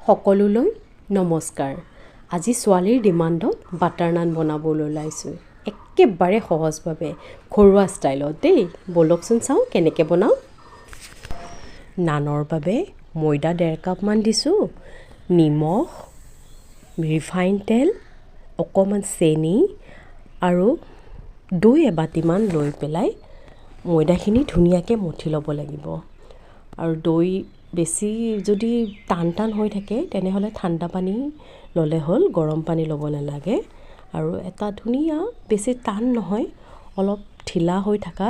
সকলোলৈ নমস্কাৰ। আজি ছোৱালীৰ ডিমাণ্ডত বাটাৰ নান বনাবলৈ ওলাইছোঁ, একেবাৰে সহজভাৱে ঘৰুৱা ষ্টাইলত দেই। ব'লকচোন চাওঁ কেনেকৈ বনাওঁ। নানৰ বাবে ময়দা 1.5 কাপমান দিছোঁ, নিমখ, ৰিফাইন তেল, অকণমান চেনি আৰু দৈ এবাটিমান লৈ পেলাই ময়দাখিনি ধুনীয়াকৈ মঠি ল'ব লাগিব। আৰু দৈ বেছি যদি টান টান হৈ থাকে তেনেহ'লে ঠাণ্ডা পানী ল'লে হ'ল, গৰম পানী ল'ব নালাগে। আৰু এটা ধুনীয়া বেছি টান নহয়, অলপ ঢিলা হৈ থকা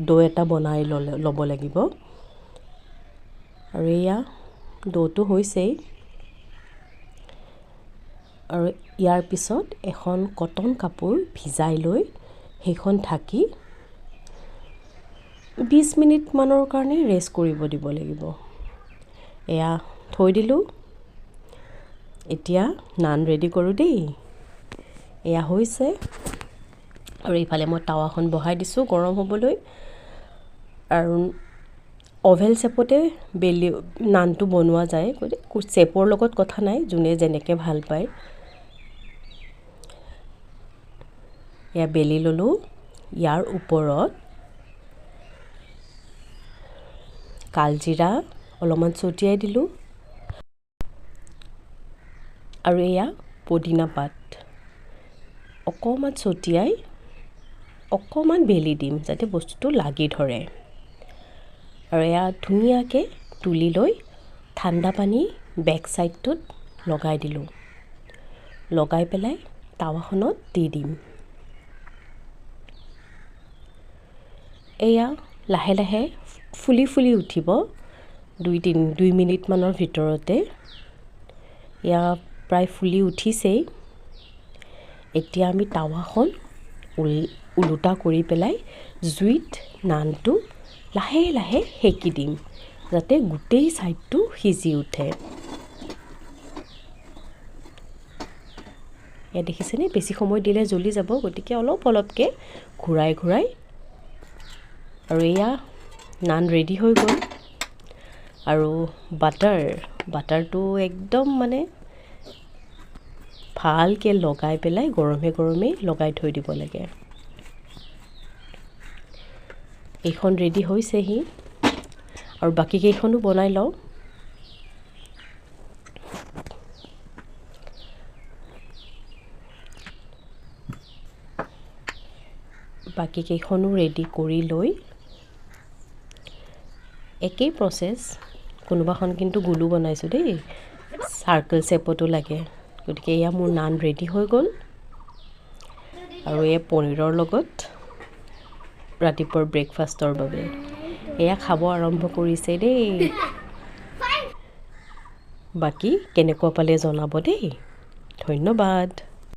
দৈ এটা বনাই ল'ব লাগিব। আৰু এয়া দৈটো হৈছেই। আৰু ইয়াৰ পিছত এখন কটন কাপোৰ ভিজাই লৈ সেইখন ঢাকি 20 মিনিটমানৰ কাৰণে ৰেষ্ট কৰিব দিব লাগিব। এয়া থৈ দিলোঁ। এতিয়া নান ৰেডি কৰোঁ দেই। এয়া হৈছে। আৰু এইফালে মই টাৱাখন বহাই দিছোঁ গৰম হ'বলৈ। আৰু অভেল চেপতে বেলি নানটো বনোৱা যায়, গতিকে চেপৰ লগত কথা নাই, যোনে যেনেকৈ ভাল পায়। এয়া বেলি ল'লোঁ। ইয়াৰ ওপৰত কালজিৰা অলপমান ছটিয়াই দিলোঁ। আৰু এয়া পদিনা পাত অকণমান ছটিয়াই অকণমান বেলি দিম, যাতে বস্তুটো লাগি ধৰে। আৰু এয়া ধুনীয়াকৈ তুলি লৈ ঠাণ্ডা পানী বেক ছাইডটোত লগাই দিলোঁ। লগাই পেলাই টাৱাখনত দি দিম। এয়া লাহে লাহে ফুলি ফুলি উঠিব 2 মিনিটমানৰ ভিতৰতে। এয়া প্ৰায় ফুলি উঠিছেই। এতিয়া আমি টাৱাখন ওলোটা কৰি পেলাই জুইত নানটো লাহে লাহে সেকি দিম, যাতে গোটেই ছাইডটো সিজি উঠে। এয়া দেখিছেনে, বেছি সময় দিলে জ্বলি যাব, গতিকে অলপ অলপকৈ ঘূৰাই ঘূৰাই। আৰু এয়া নান ৰেডি হৈ গ'ল। আৰু বাটাৰটো একদম মানে ভালকৈ লগাই পেলাই গৰমে গৰমেই লগাই থৈ দিব লাগে। এইখন ৰেডি হৈছেহি। আৰু বাকী কেইখনো বনাই লওঁ। বাকী কেইখনো ৰেডি কৰি লৈ একেই প্ৰচেছ। কোনোবাখন কিন্তু গোলো বনাইছোঁ দেই, চাৰ্কেল শ্বেপতো লাগে। গতিকে এয়া মোৰ নান ৰেডি হৈ গ'ল। আৰু এয়া পনীৰৰ লগত ৰাতিপুৱাৰ ব্ৰেকফাষ্টৰ বাবে এয়া খাব আৰম্ভ কৰিছে দেই। বাকী কেনেকুৱা পালে জনাব দেই। ধন্যবাদ।